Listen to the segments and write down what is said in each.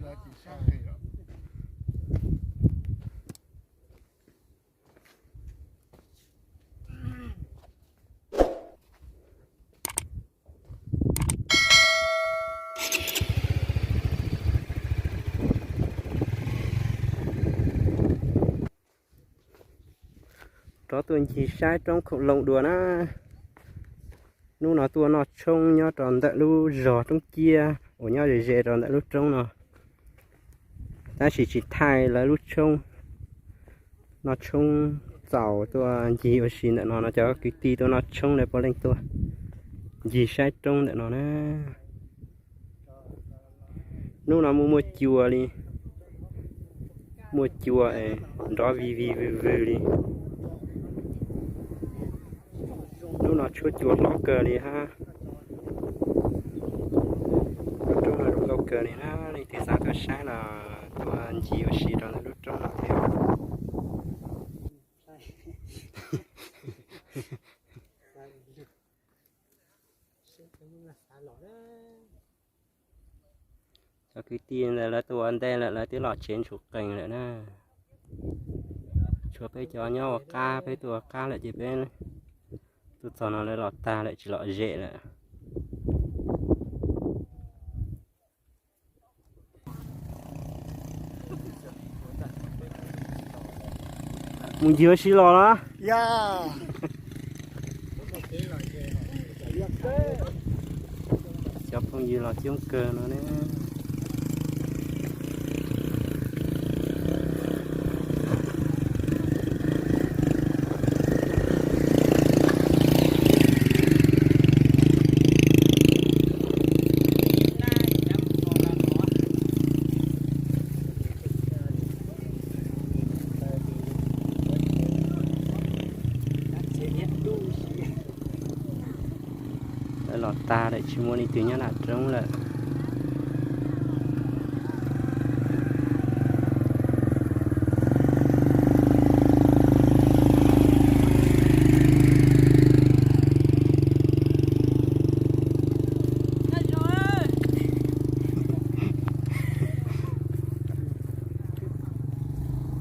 Rov tuaj ncig saib roob Khoom Loos dua na. Hnub no tuaj noj tshoob nyob rau ntawm lub zos Roob Ciab uas nyob ze ze rau ntawm lub roob no. Tab sis tsis thaij lawv lub tshoob. Noj tshoob txaus tuaj ncig ua si ntawm no no, cov kwv tij tuaj noj tshoob lawv puav leej tuaj ncig saib roob ntawm no na. Hnub no muaj muaj cua li, muaj cua es nrov vig vig vwg vwg li. Hnub no tshuab cua hlob kawg li hab. Lub roob no zoo nkauj kawg li na, leej twg xav tuaj saib los tuaj ncig ua si rau ntawm lub roob no thiab. Cov kwv tij ntawd lawv tuaj ua ntej lawm, lawv twb los tsev ntshis qees lawm na. Tshuav peb cov nyob ua qab, peb tuaj ua qab lawm ces peb tuaj txog no lawv los tag lawm tsis lom zem lawm. Mus ncig ua si los los. Cov phooj ywg los coob kawg no ne. Lawv los tag lawm tsis muaj leej twg nyob nram roob lawm.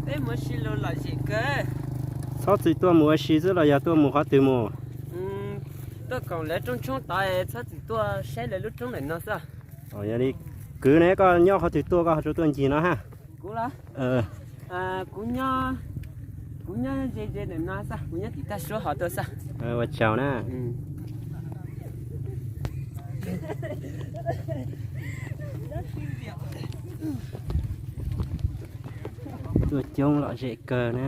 Peb mus ua si los lom zem kawg. Txhob txwm tuaj mus ua si xwb los yog tuaj mus qhov twg mus? Tuaj koom lawv rooj tshoob tod, txhob txwm tuaj saib lawv lub roob ntawm no xwb. Yog li kwv ne, koj nyob qhov twg tuaj koj ho tsuas tuaj ncig no ha? Kuv los? Kuv nyob, kuv nyob ze ze ntawm no xwb, kuv nyob tim Tag Suab hov tuaj xwb. Ua tsaug na. Tuaj coob lom zem kawg na.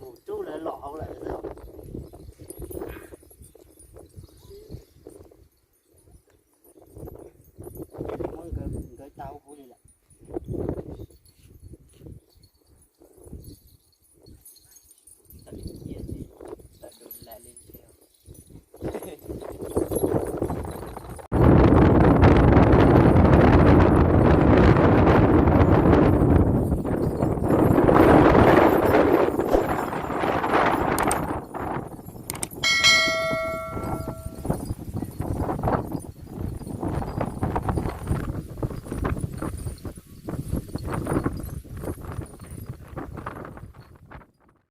Mus rub lawv los hauv lawm.